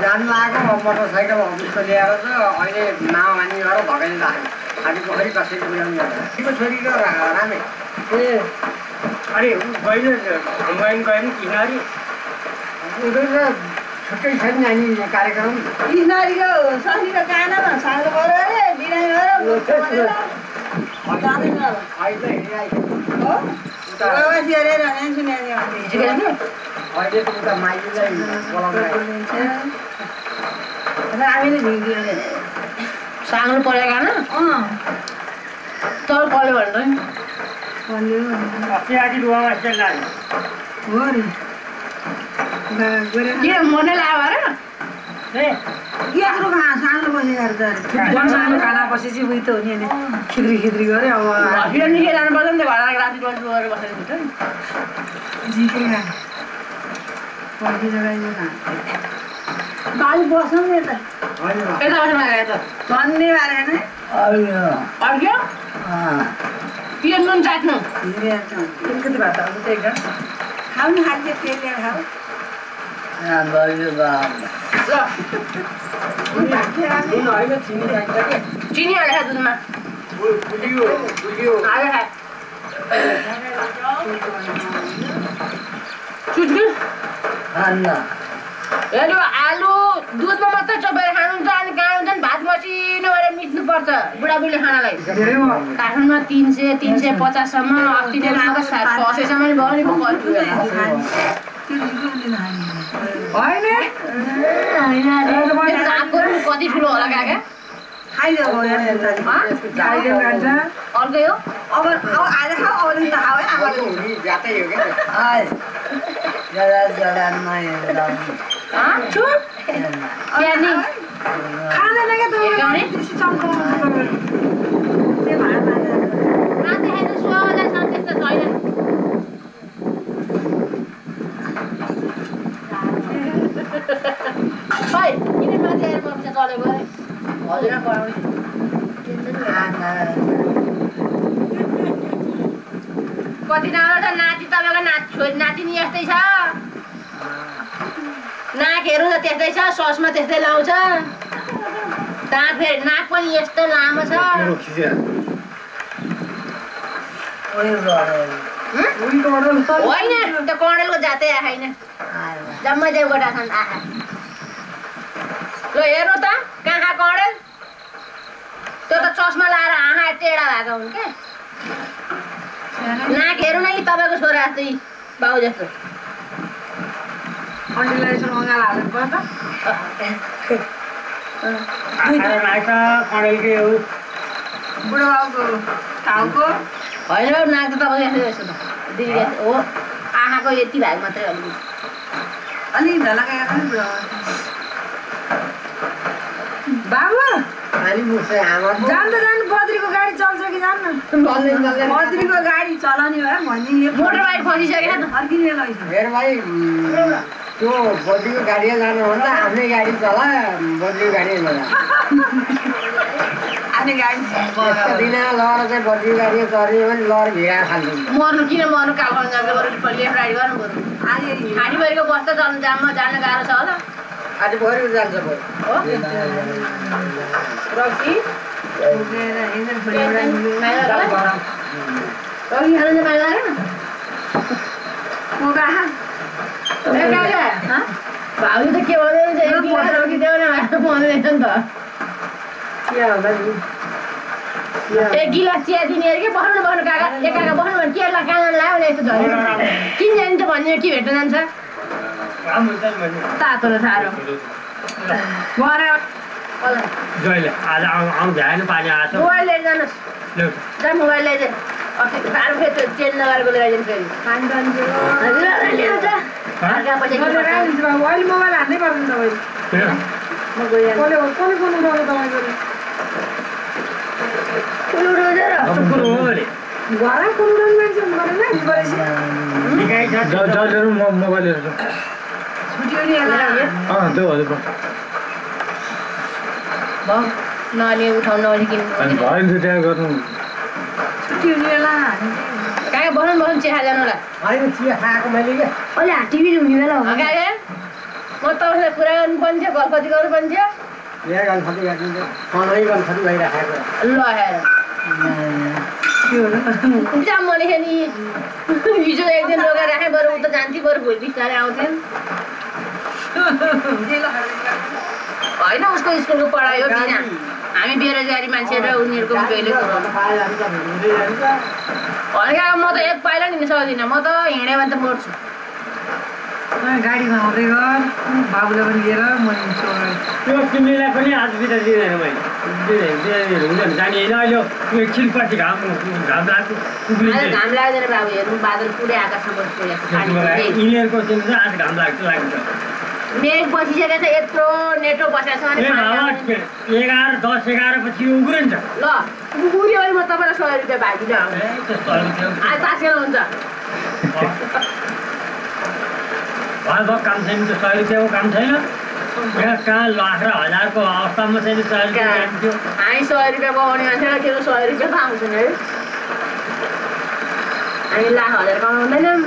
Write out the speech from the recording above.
जानु आएको मोटरसाइकल अफिसको ल्याएर त अहिले नामानी गरेर भगाइदिनु राख्यो खाली पोखरी कसरी पुर्याउनु गर्दा छोरीको रामे ए अरे गइले अनलाइन गएन किनारी उनीहरू त छुट्टै छ नि नानी कार्यक्रम किनारीको सनीको गानामा सानो गऱ्यो अरे बिरामी गऱ्यो अहिले हिँडिरहेको हो प्रवासी अरे रमेश सुनेको अहिले त उता माइतीलाई बोलाउनु हामीले भिडियो साङ्लो परेको गाना तर पऱ्यो भनेर नि अस्ति आदि रुवामा स्टेल लाग्यो हो नि के मनै लाग्यो अरे यत्रो सानो बसेको सानो खाना बसेपछि उयो त हो नि अनि खिद्री खिद्री गऱ्यो अब हस्पिटल निकै जानुपर्छ नि त घर राति बन्द गरेर बसेर हुन्छ नि जिके पर्खी लगाइदिनु गाडी बस्नु नि यता यता बस्नु लाग्यो त भन्ने बारे नै अर्क्यो के नुन चाट्नु कति भात आउँछ त एकदम खाऊ न खान्छ तेल ल्याएर खाऊ होइन चिनी चाहिन्छ कि चिनी हालेर दुधमा चुट्की हेऱ्यो आलु दुधमा मात्रै चपेर खानुहुन्छ अनि कहाँ हुन्छ नि भात मसिनो गरेर मिच्नुपर्छ बुढाबुढीले खानालाई काठमाडौँमा 300-350सम्म अस्ति नै लाँदा 600सम्म नि भयो नि कति ठुलो होला काका खाइदियो अर्कै हो अब आज खाऊ अरू त खाऊ है अब ज्यादै हो क्या खाँदैन क्या कति राम्रो छ नाति तपाईँको नातिनी यस्तै छ नाकहरू त त्यस्तै छ ससमा त्यस्तै लाउँछ दाँत फेरि नाक पनि यस्तो लामो छ होइन त्यो कँडेलको जातै आएन जम्मै देव गोटा छन् आँखा ल हेर्नु त कहाँ कँडेल त्यो त चस्मा लाएर आँखा टेढा भएको हुन् क्या नाक हेर्नु न तपाईँको छोरा जस्तै बाउ जस्तो अन्डीलाई यसो मङ्गाल हाल्नु पर्छ बुढो बाउको टाउको होइन नाक त तपाईँको यस्तो यस्तो त हो आँखाको यति भएको मात्रै अलिकति अलिक ढलका बुढो बाबु जान्दा जानु बद्रीको गाडी चल्छ कि जान्न बद्रीको गाडी चलाउने भए भन्ने मोटर बाइक फसिसक्यो त फर्किने रहेछ मेरो भाइ त्यो बद्रीको गाडीमा जानुभन्दा आफ्नै गाडी चला बद्रीको गाडी आफ्नै गाडी दिन लहर चाहिँ बद्रीको गाडीमा चढ्यो भने लहर भिडा खाल्छ मर्नु किन मर्नु कालखण्ड जाँदा बरु लेफ्ट राइड गर्नु बरु खाडीभरिको बस्दा चल्नु जाममा जानु गाह्रो छ होला आधी भरि जान्छ हो रक्सी खानु माइला भाउले त के भन्दैछ एक गिलास रक्सी देऊ न भन्दैछ नि त एक गिलास चिया दिने अरे के बस्नु काका एक काका बस्नु भने केला कान लायो भने यस्तो झरेर किन जान्छ भन्ने के भेट्न जान्छ तातो र साह्रो मोबाइल लिएर जानुहोस् जा मोबाइल ल्याइदिए साह्रो फेरि चेन्ज नगरेको लिएर आइदिनु फेरि अहिले मोबाइल हान्नै पर्दैन घरै कुरुडन मान्छे मरेन नि परेछ निकाय छ जजहरू मोबाइल हेर्छु छुट्यो नि होला त्यो हजुर नअलि उठाउनु अलिक अनि भयो नि त्यहाँ गर्नु छुट्यो नि होला कहाँ बस्नु चिया जानु होला होइन चिया खाएको मैले क्या अहिले टिभी हुने बेला हो कहाँ म तपाईँलाई कुरा गर्नुपर्ने थियो गफती गर्नुपर्ने थियो यहाँ गन्थली गरिदिन्छ सँगै गन्थली भइराखेको ल हेर जहाँ मैले नि हिजो एक दिन रोगा राखेँ बरु उता जान्थेँ बरु भोलि बिस्तारै आउँथेँ होइन उसको स्कुलको पढाइ हो बिना हामी बेरोजगारी मान्छे र उनीहरूको कहिले होइन म त एक पाइला हिँड्न सक्दिनँ म त हिँड्यो भने त मर्छु गाडीमा आउँदै गर बाबुलाई पनि लिएर म हिँड्छु त्यो तिमीलाई पनि आज बिता दिँदैन मैले हुँदैन जाने होइन अहिले त्यो एकछिन पछि घाम लाग्छ घाम लाग्दैन बाबु हेर्नु बादल पुरै आकाशमा बसिरहेको यिनीहरूको चाहिँ आज घाम लाग्छ मेघ बसिसकेको छ यत्रो नेटो बसेको छ भने 11 पछि उग्रिन्छ ल उग्रियो भने म तपाईँलाई 100 रुपियाँ भागिदिन आउँछु आज तासेर हुन्छ भयो काम छैन त्यो 100 रुपियाँको काम छैन यहाँ कहाँ लाख र हजारको अवस्थामा चाहिँ 100 रुपियाँ आउँथ्यो हामी 100 रुपियाँ पाउने मान्छेलाई त्यो 100 रुपियाँ पो आउँछन् है हामी लाख हजार कमाउँदैनौँ